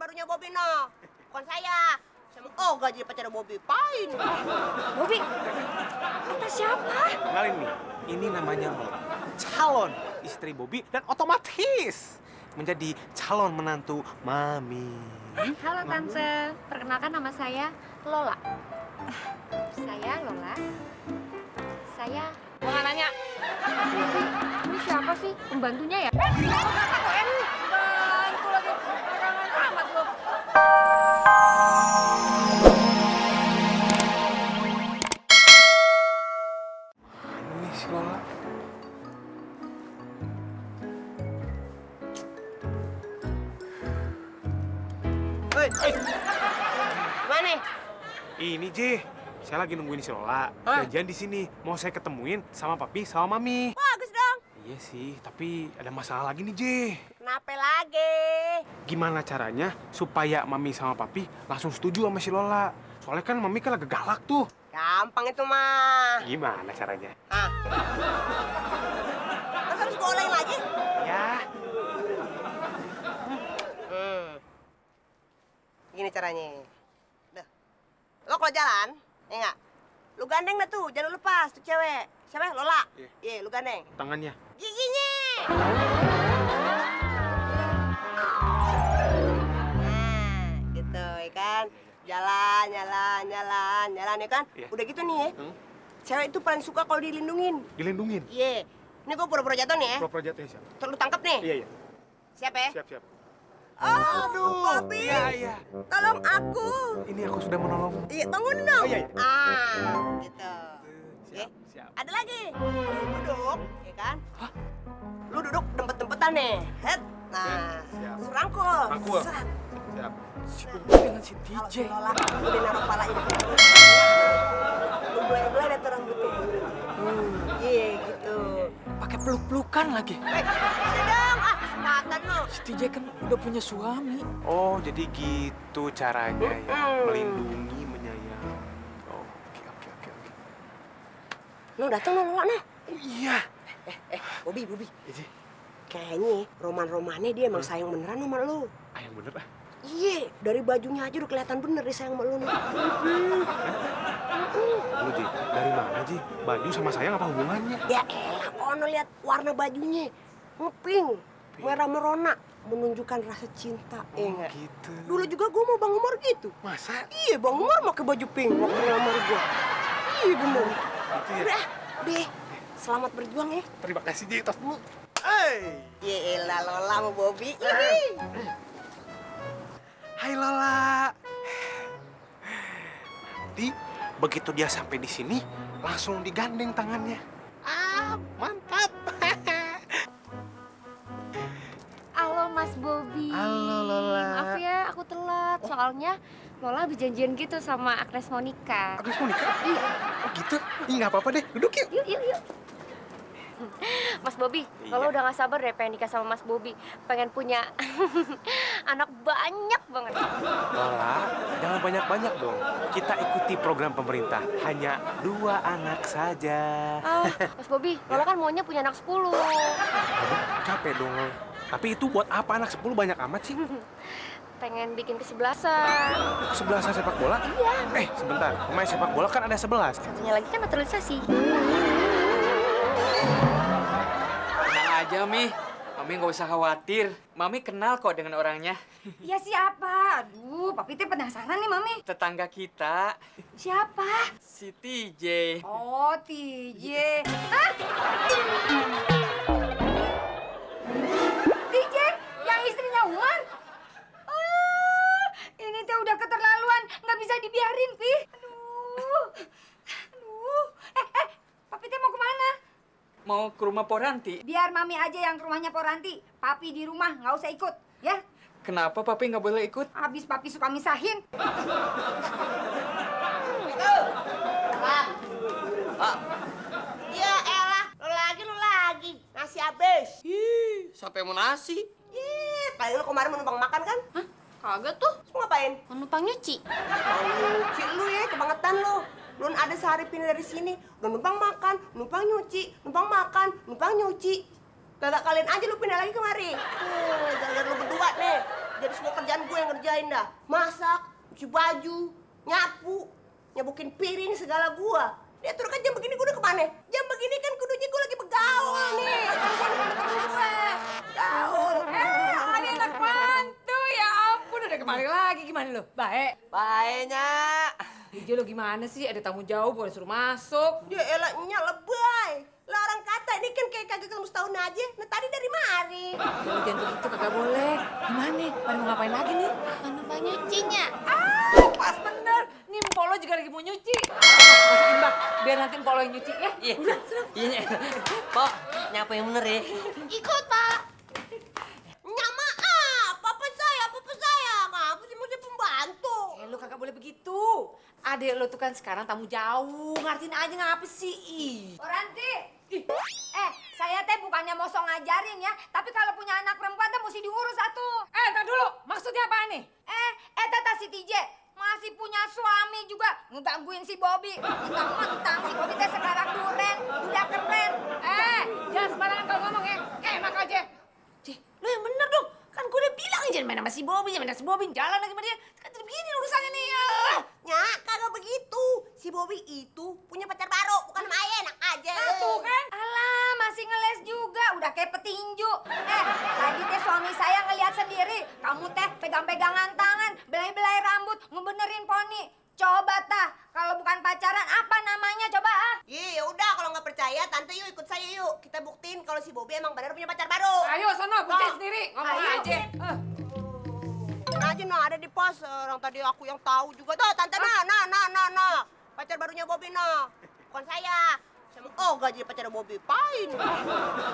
barunya Bobby no. Bukan saya. Sama Oga jadi pacar Bobby. Pain. Bobby, kata siapa? Kenalin nih, ini namanya Lola. Calon istri Bobby dan otomatis menjadi calon menantu Mami. Halo Tante, perkenalkan nama saya Lola. Saya Lola. Saya Gua nggak nanya. ini siapa sih? Pembantunya ya? Bantu lagi. Barangan amat lu. Ini si Lola. Hei. Gimana nih? Ini J, saya lagi nungguin si Lola. Janjian di sini. Mau saya ketemuin sama papi sama mami. Bagus dong. Iya sih, tapi ada masalah lagi nih J. Kenapa lagi? Gimana caranya supaya mami sama papi langsung setuju sama si Lola? Soalnya kan mami kan lagi galak tuh. Gampang itu mah. Gimana caranya? Ah. Masa harus gue olahin lagi? Ya. Gini caranya. Duh. Lo kalau jalan, ya nggak? Lu gandeng dah tuh, jangan lu lepas tuh cewek. Siapa? Lola. Iya, lu gandeng. Tangannya. Giginya. Nah, gitu ya kan. Jalan ya kan. Iya. Udah gitu nih ya. Cewek itu paling suka kalau dilindungin. Dilindungin. Iya. Ini gue pura-pura jatuh nih ya. Pro jatuh siap. Terus lu tangkap nih. Iya, iya. Siap ya? Siap. Oh, Bobby. Iya. Tolong aku. Ini aku sudah menolong. Iya, bangun dong. Oh, iya. Gitu. Siap. Ada lagi. Lu duduk, ya kan? Hah? Lu duduk dempet-dempetan nih. Head. Nah, Siap. terus rangkul. Rangkul. Serat. Siap. Dengan si Kalau DJ. si Lola udah naruh kepalanya di pinggir. Lu belai-belai deh tuh rambutnya. Iya, gitu. Pakai peluk-pelukan lagi. Udah dong. Kesempatan lu. Si DJ kan udah punya suami. Oh, jadi gitu caranya ya. Mm-mm. Melindungi, menyayangi. Oh, oke. Lu datang lu Lola nah. Oh iya. Bobby. Jadi, Kayaknya roman-romannya dia emang sayang beneran sama lu. yang bener ah. Iya, dari bajunya aja udah kelihatan bener dia sayang sama lu nih. Lu Ji, dari mana Ji? Baju sama sayang apa hubungannya? Ya elah, ono lihat warna bajunya. Ngepink, merah merona, menunjukkan rasa cinta. Enggak. Gitu. Dulu juga gua mau Bang Umar gitu. Masa? Iya, Bang Umar pakai baju pink waktu ngelamar gua. Iya bener. Gitu ya? Udah, deh. Selamat berjuang ya. Terima kasih Ji, tos dulu. Hey. Ya elah, Lola sama Bobby. Hai Lola. Nanti begitu dia sampai di sini, langsung digandeng tangannya. Ah, mantap. Halo Mas Bobby. Halo, Lola. Maaf ya, aku telat. Soalnya Lola habis janjian gitu sama Agnes Monica. Agnes mau nikah? Iya. Oh gitu? Ih, nggak apa-apa deh. Duduk yuk. Yuk. Mas Bobby, Lola udah gak sabar deh pengen nikah sama Mas Bobby. Pengen punya anak banyak banget. Lola, jangan banyak-banyak dong. Kita ikuti program pemerintah. Hanya 2 anak saja. Mas Bobby, Lola kan maunya punya anak 10. Aduh, capek dong. Tapi itu buat apa anak 10 banyak amat sih? Pengen bikin kesebelasan. 11 sepak bola? Iya. Sebentar. Pemain sepak bola kan ada 11. Satunya lagi kan naturalisasi. Tenang aja, Mi. Mami nggak usah khawatir. Mami kenal kok dengan orangnya. Ya siapa? Aduh, Papi teh penasaran nih, Mami. Tetangga kita, Siapa? si TJ. Oh, TJ. Hah? TJ? Yang istrinya Umar? Ini teh udah keterlaluan. Nggak bisa dibiarin, Pi. Aduh. Papi teh mau kemana? Mau ke rumah Poranti. Biar Mami aja yang ke rumahnya Poranti. Papi di rumah, nggak usah ikut. Ya? Kenapa Papi nggak boleh ikut? Habis Papi suka misahin. Ya elah, lu lagi. Nasi habis. Ih, sampai mau nasi. Ih, paling lu kemarin mau numpang makan kan? Hah? Kagak tuh. Lu ngapain? Mau numpang nyuci. Nyuci lu ya, kebangetan lu. Belum ada sehari pindah dari sini. Udah numpang makan, numpang nyuci, numpang makan, numpang nyuci. Kagak kalian aja lu pindah lagi kemari. Gara-gara lu berdua nih. Jadi semua kerjaan gue yang ngerjain dah. Masak, cuci baju, nyapu, nyabukin piring segala gua. Dia tuh kan jam begini gue udah kemana? Jam begini kan kudunya gue lagi begaul nih. Kan gue lagi temen gue. Gaul. Ada anak mantu, ya ampun. Udah kemari lagi, gimana lo? Baik. Baiknya. Hijau lo gimana sih? Ada tamu jauh, boleh suruh masuk. Dia elaknya lebay. Lah orang kata ini kan kayak kagak ketemu setahun aja. Nah tadi dari mari. Kalau jangan begitu kagak boleh. Gimana? Pada mau ngapain lagi nih? Lupa nyucinya. Pas bener. Nih Mpolo juga lagi mau nyuci. Masukin bak, biar nanti Mpolo yang nyuci ya. Iya. Udah, senang. Iya. Pok, nyapa yang bener ya. Ikut, Pak. Nyama papa saya. Ngapa sih mesti pembantu? Lu kagak boleh begitu. Adek lo tuh kan sekarang tamu jauh. Ngertiin aja ngapa sih? Ranti, saya teh bukannya mau so ngajarin ya, tapi kalau punya anak perempuan teh mesti diurus satu. Entar dulu, maksudnya apa nih? Tata si TJ masih punya suami juga ngegangguin si Bobby. Mentang-mentang si Bobby teh sekarang duren, udah keren. Jangan sembarangan kalau ngomong ya. Enak aja. Cih, lu yang bener dong. Kan gue udah bilang jangan main sama si Bobby, jangan main sama si Bobby. Jalan lagi sama dia. Kan jadi begini urusannya nih. Nya, kagak begitu. Si Bobby itu punya pacar baru, bukan sama Ayah, enak aja. Tuh kan. Alah, masih ngeles juga, udah kayak petinju. Tadi teh suami saya ngeliat sendiri, kamu teh pegang-pegangan tangan, belai-belai rambut, ngebenerin poni. Coba tah, kalau bukan pacaran apa namanya coba Iya, udah kalau nggak percaya, tante yuk ikut saya yuk. Kita buktiin kalau si Bobby emang benar punya pacar baru. Ayo sono, buktiin Nah. sendiri. Ngomong Ayo. aja. Aja nah ada di pos orang tadi aku yang tahu juga tuh tante nah pacar barunya Bobby nah bukan saya sama Oga jadi pacar Bobby pain.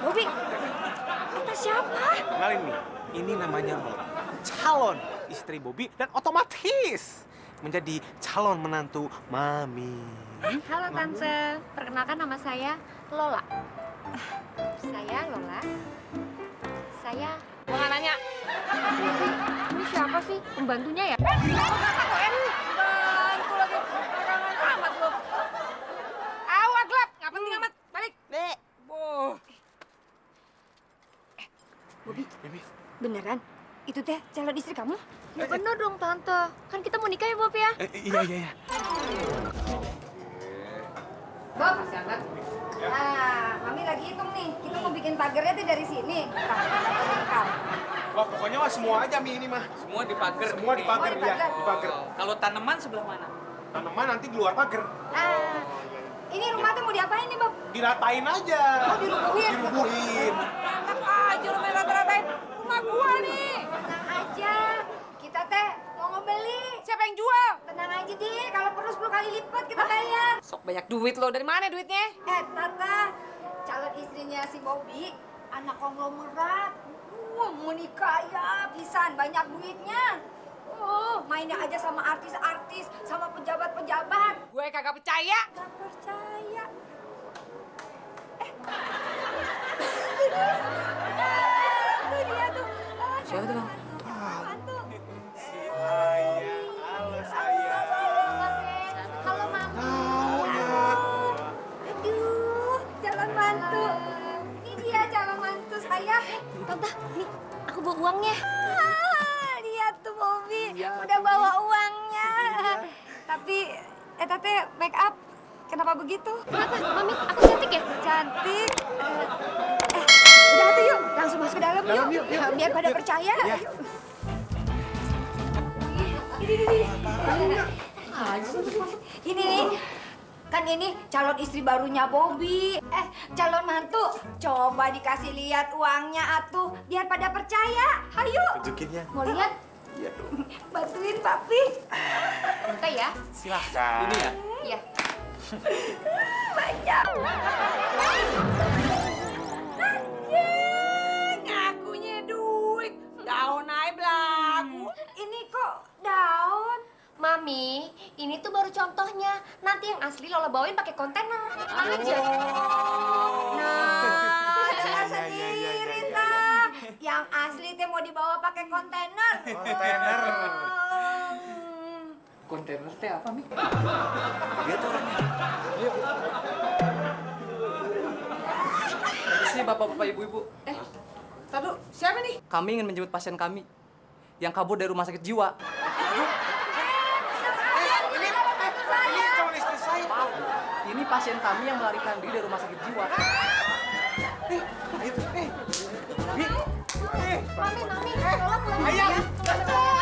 Bobby, kata siapa? Kenalin nih, ini namanya Lola. Calon istri Bobby dan otomatis menjadi calon menantu Mami. Halo Tante, perkenalkan nama saya Lola. Saya Lola. Saya Gua nggak nanya. ini siapa sih? Pembantunya ya? Bantu lagi. Belakangan amat lu. Awak gelap, nggak penting amat. Balik. Nek, Boh. Bobby, beneran? Itu teh calon istri kamu? Ya bener dong Tante, kan kita mau nikah ya Bob ya? Iya. Bob, masih angkat. Mami lagi hitung nih. Kita mau bikin pagarnya tuh dari sini. Wah, pokoknya mah semua aja Mi ini mah. Semua dipager. Semua dipager, Semua ya, dipager. dipager. Kalau tanaman sebelah mana? Tanaman nanti di luar pagar. Ini rumah tuh mau diapain nih, Bob? Diratain aja. Oh, dirubuhin? Dirubuhin. Enak aja lu main rata-ratain rumah gua nih. Tenang aja. Kita teh mau ngebeli. Siapa yang jual? Tenang aja deh, kalau perlu 10 kali lipat kita bayar. Sok banyak duit lo. Dari mana duitnya? Tata, calon istrinya si Bobby, anak konglomerat. Menikah ya, pisan banyak duitnya. Mainnya aja sama artis-artis, sama pejabat-pejabat. Gue kagak percaya. Gak percaya. Itu dia tuh. Siapa tuh, Bang? Mantu. Halo sayang. Halo Mami. Aduh, calon mantu. Ini dia calon mantu saya. Tante, nih aku bawa uangnya. Lihat tuh Bobby, udah bawa uangnya. Tapi, Tete make up. Kenapa begitu? Kenapa? Mami, aku cantik ya? Cantik. Udah tuh yuk, langsung masuk ke dalam yuk. Biar pada percaya. Ya. Yuk. Ini nih, kan ini calon istri barunya Bobby. Calon mantu, coba dikasih lihat uangnya atuh, biar pada percaya. Hayu, Tunjukin ya. Mau lihat? Iya dong. bantuin papi. Buka ya? Silahkan. Ini ya? Iya. Banyak. Ngakunya duit. Daun aja belagu. Ini kok daun? Mami, ini tuh baru contohnya. Nanti yang asli Lola bawain pakai kontainer. Tenang aja. Nah, dengar Iya, sendiri iya. tah. Yang asli teh mau dibawa pakai kontainer. Kontainer. Kontainer teh apa, Mi? Dia tuh orangnya. Sini bapak-bapak, ibu-ibu. Tadu, siapa nih? Kami ingin menjemput pasien kami. yang kabur dari rumah sakit jiwa. Ini calon istri saya. Maaf, ini pasien kami yang melarikan diri dari rumah sakit jiwa. Mami, tolong pulang. Ayah.